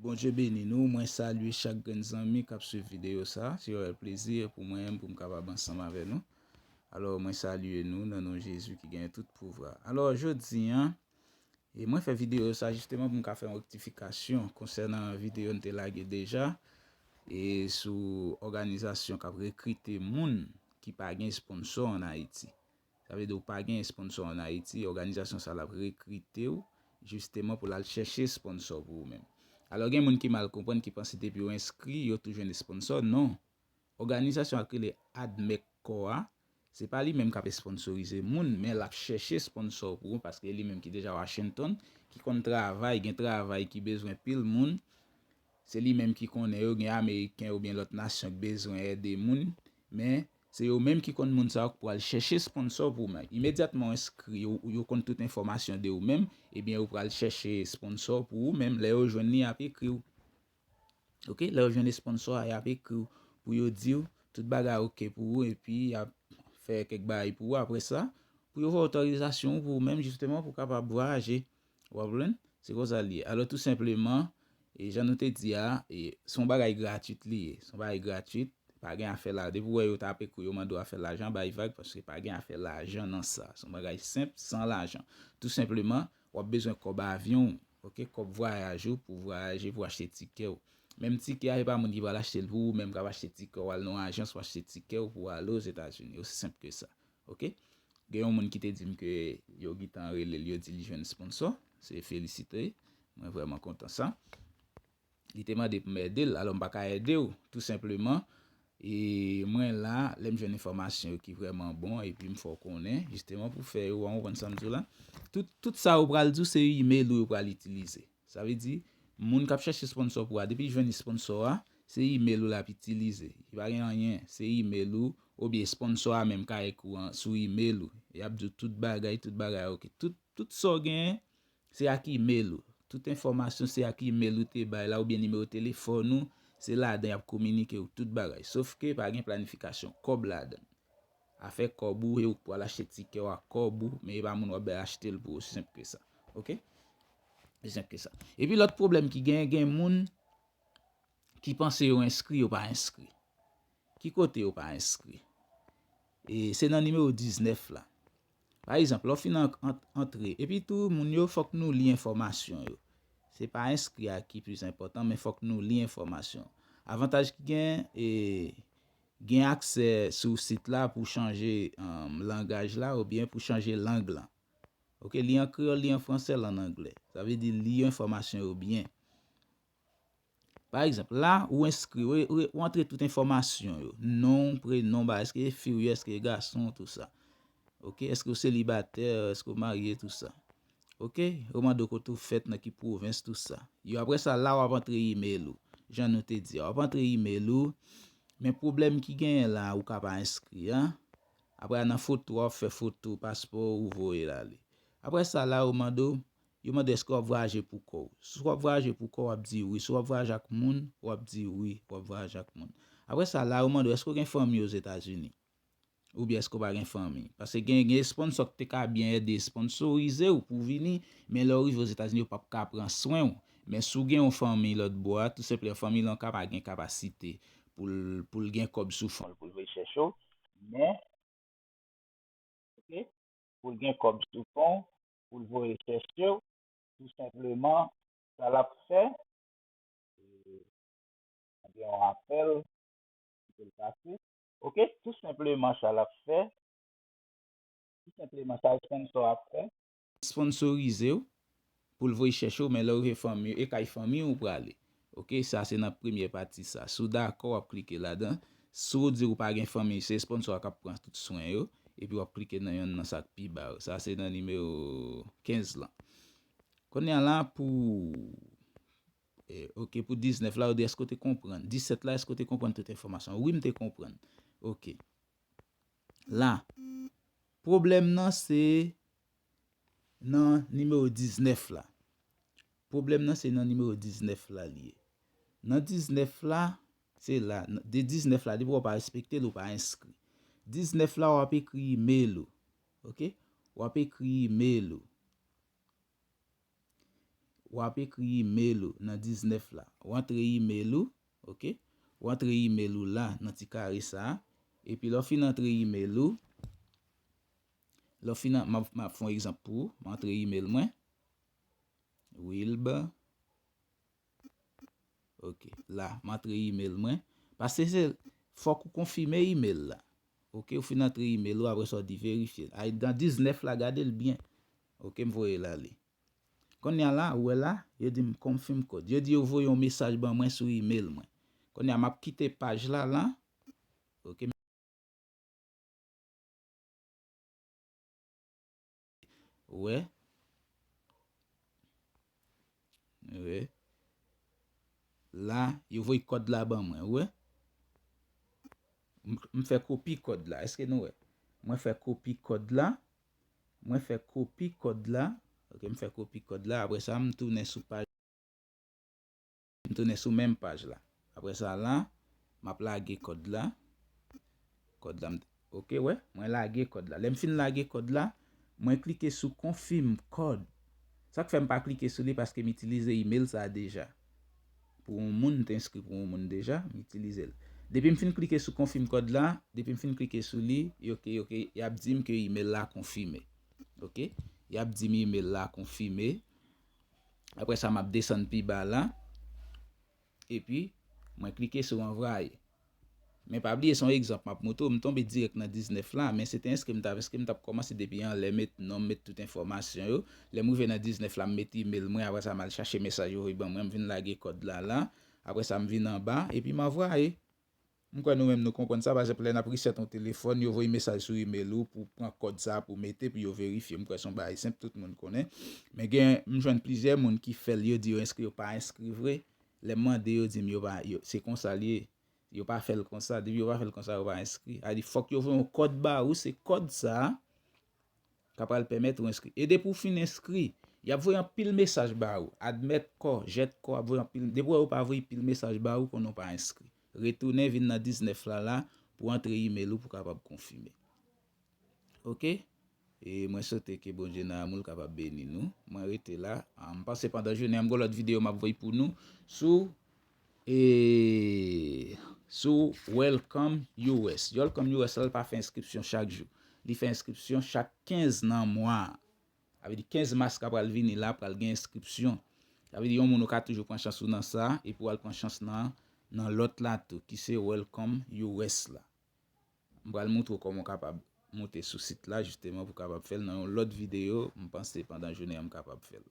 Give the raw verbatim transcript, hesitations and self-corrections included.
Bondye beni nou. Mwen salye chak grenn zanmi k ap swiv videyo sa. Se yon rèl plezi pou mwen pou m kapab ansanm avè nou. Alò, mwen salye nou nan non Jezi ki gen tout pouvwa. Alò, jodi a, e mwen fè videyo sa jisteman pou m ka fè yon rektifikasyon konsènan videyo n te lage deja, e sou òganizasyon k ap rekrite moun ki pa gen sponsò ann Ayiti. Sa vle di ou pa gen sponsò ann Ayiti, òganizasyon sa l ap rekrite w jisteman pou l al chèche sponsò pou ou menm. Alò, gen moun ki mal konprann, ki panse depi yo enskri, yo tou jwenn sponsò. Non. Òganizasyon a k rele ADMECCOR a, se pa li menm k ap esponsorize moun, men l ap chèche sponsò pou ou, paske li menm ki deja Washington, ki konn travay, gen travay ki bezwen pil moun, se li menm ki konnen yo, gen Ameriken oubyen lòt nasyon k bezwen ede moun, men se yo menm ki konn moun sa yo k pral chèche sponsò pou ou menm. Imedyatman w enskri, yo, yo konn tout enfòmasyon de ou menm, ebyen yo pral chèche sponsò pou ou menm, lè yo jwenn li, y ap ekri w. Ok, lè yo jwenn sponsò a, y ap ekri w pou yo di w tout bagay ok pou ou, epi y ap fè kèk bagay pou ou. Apre sa, pou yo voye otorizasyon ou pou ou menm, jisteman, pou w kapab vwayaje. W ap konprann? Se konsa l ye. Alò, tou senpleman, e jan nou te di a, e se yon bagay gratwit li ye. Se yon bagay gratwit, pa gen afè la. Depi w wè yo t ap ekri w, yo mande w afè lajan, bay vag, paske pa gen afè lajan nan sa. Se yon bagay senp, san lajan. Tou senpleman, w ap bezwen kòb avyon w, ok, kòb vwayaj ou, pou vwayaje, pou achte tikè w. Menm tikè a, se pa moun ki pral achte l pou ou, menm k ap achte tikè w, al nan yon ajans, w achte tikè w pou w ale Ozetazini. Osi senp ke sa. Ok? Gen yon moun ki te di m ke yo gentan rele l, yo di li jwenn sponsò. Se felisite. Mwen vrèman kontan sa. Li te mande pou m ede l, alò m pa ka ede w, tou senpleman. E mwen la, lè m jwenn enfòmasyon yo ki vrèman bon, epi m fè w konnen, jisteman pou fè yo, w konprann sa m di w la. Tout, tout sa yo pral di w, se email ou yo pral itilize. Sa vle di, moun k ap chèche sponsò pou a, depi l jwenn sponsò a, se email ou l ap itilize. Li pa gen anyen, se email ou, oubyen sponsò a menm ka ekri w an, sou email ou. Y ap di w tout bagay, tout bagay, ok. Tout, tout sa w genyen, se ak email ou. Tout enfòmasyon, se ak email ou te bay la, oubyen nimewo telefòn ou, se ladan y ap kominike w tout bagay. Sof ke pa gen planifikasyon kòb ladan. Afè kòb ou, e ou k pral achte tikè w ak kòb ou, men e pa moun w ap bay achte l pou ou, osi senp ke sa. Ok? Osi senp ke sa. Epi lòt pwoblèm ki gen, gen moun ki panse yo enskri, yo pa enskri. Ki kote yo pa enskri? E se nan nimewo diznèf la. Pa egzanp, lè w fin an-, an-, antre, epi tou, moun yo, fòk nou li enfòmasyon yo. Se pa enskri a ki plis enpòtan, men fòk nou li enfòmasyon. Avantaj ki gen, e, gen aksè sou sit la pou chanje, um, langaj la oubyen pou chanje lang lan. Ok, li an kreyòl, li an fransè, li an anglè. Sa vle di li enfòmasyon yo byen. Pa egzanp, la, ou enskri, ou, ou, ou antre tout enfòmasyon yo. Non, prenon, ba, èske e fi w ye, èske e gason, tou sa. Ok, èske w selibatè, èske w marye, tou sa. Ok, yo mande w kote w fèt, nan ki pwovens, tou sa. Yo, apre sa, la, w ap antre email ou. Jan nou te di a, w ap antre email ou. Men pwoblèm ki genyen la, ou ka pa enskri, an. Apre a, nan foto, w ap fè foto paspò ou voye l ale. Apre sa, la, yo mande w, yo mande èske w ap vwayaje pou kò w. Si w ap vwayaje pou kò w, w ap di wi. Si w ap vwayaje ak moun, w ap di wi, w ap vwayaje ak moun. Apre sa, la, yo mande w èske w gen fanmi Ozetazini. Oubyen èske w pa gen fanmi. Paske gen, gen sponsò ki te ka byen ede sponsorize w pou w vini, men lè w rive Ozetazini, yo p ap ka pran swen w. Men si w gen yon fanmi lòt bò a, tou senpleman fanmi lan ka pa gen kapasite pou l, pou l gen kòb sou fon l, pou l voye chèche w. Men, ok, pou l gen kòb sou fon, pou l voye chèche w, tou senpleman, sa l ap fè, e, gen yon apèl ki pou l pase. Ok, tou senpleman sa l ap fè, tou senpleman sa sponsò a ap fè. Sponsorize w, pou l voye chèche w, men lè w rive fanmi, e kay fanmi w prale. Ok, sa se nan premyè pati sa. Si w dakò, w ap klike ladan. Si w di w pa gen fanmi, se sponsò a k ap pran tout swen yo, epi w ap klike nan yonn nan sa k pi ba yo. Sa se nan nimewo kenz lan. Kounye a la pou, e, ok, pou diznèf la, yo di èske w te konprann? Disèt la, èske w te konprann tout enfòmasyon? Wi, m te konprann. Ok. La, pwoblèm nan se nan nimewo diznèf la. Pwoblèm nan se nan nimewo diznèf la li ye. Nan diznèf la, se la, de diznèf la, depi w pa respekte l, ou pa enskri. Diznèf la, w ap ekri email ou. Ok? W ap ekri email ou. w ap ekri email ou nan diznèf la. W antre email ou, ok? W antre email ou la nan ti kare sa a. Epi lè w fin antre email ou, lè w fin an-, m ap, m ap fè yon egzanp pou ou. M antre email mwen. Wilb. Ok. La, m antre email mwen. Paske se, fòk ou konfime email la. Ok, ou fin antre email ou, apre sa w di verifye. Ay, nan diznèf la, gade l byen. Ok, m voye l ale. Kounye a la, ou wè la, yo di m confirm code. Yo di yo voye yon mesaj ban mwen sou email mwen. Kounye a, m ap kite paj la, la. Ok. Ou wè? Ou wè? La, yo voye kòd la ban mwen, ou wè? M, m fè kopi kòd la. Èske nou wè? Mwen fè kopi kòd la. Mwen fè kopi kòd la. Ok, m fè kopi kòd la. Apre sa, m tounen sou paj. M tounen sou menm paj la. Apre sa la, m ap lage kòd la. Kòd la, m, ok, wè, mwen lage kòd la. Lè m fin lage kòd la, mwen klike sou confirm code. Sa k fè m pa klike sou li, paske m itilize email sa a deja. Pou yon moun, m te enskri pou yon moun deja, m itilize l. Depi m fin klike sou confirm code la, depi m fin klike sou li, ok, ok, y ap di m ke email la konfime. Ok? Y ap di m email la konfime. Apre sa, m ap desann pi ba la. Epi, mwen klike sou anvwaye. Men pa bliye, se yon egzanp m ap montre w. M tonbe dirèk nan diznèf la, men se te enskri m t ap enskri, m t ap kòmanse depi anlè, met non m, met tout enfòmasyon yo. Lè m rive nan diznèf la, m met email mwen, apre sa, m al chache mesaj yo voye ban mwen, m vin lage kòd la la. Apre sa, m vin anba, epi m anvwaye. M kwè nou menm nou konprann sa, pa egzanp, lè n ap reset yon telefòn, yo voye mesaj sou email ou pou pran kòd sa pou mete, pou yo verifye. M kwè se yon bagay senp, tout moun konnen. Men gen, m jwenn plizyè moun ki fè l, yo di yo enskri, yo pa enskri vre. Lè m mande, yo di m yo pa, yo, se konsa l ye. Yo pa fè l konsa. Depi yo pa fè l konsa, yo pa enskri. A di, fòk yo voye yon kòd ba ou, se kòd sa a k ap pral pèmèt ou enskri. E depi w fin enskri, y ap voye anpil mesaj ba ou. Admèt kò, jèt kò, ap voye anpil. Depi w wè yo pa voye pil mesaj ba ou, konnen w pa enskri. Retounen vin nan diznèf la la pou antre email ou pou kapab konfime. Ok? E mwen swete ke Bondye nan amou l kapab beni nou. Mwen rete la. Ah, m panse pandan jounen an, m gen lòt videyo m ap voye pou nou sou, e, sou Welcome U S. Welcome U S la, l pa fè enskripsyon chak jou. Li fè enskripsyon chak kenz nan mwa a. Sa vle di kenz mas k ap pral vini la, pral gen enskripsyon. Sa vle di yon moun ou ka toujou pran chans ou nan sa, epi w al pran chans nan, nan lòt la tou, ki se Welcome U S la. M pral montre w kòman w kapab moute sou sit la, jisteman, pou w kapab fè l nan yon lòt videyo. M panse pandan jounen an, m kapab fè l.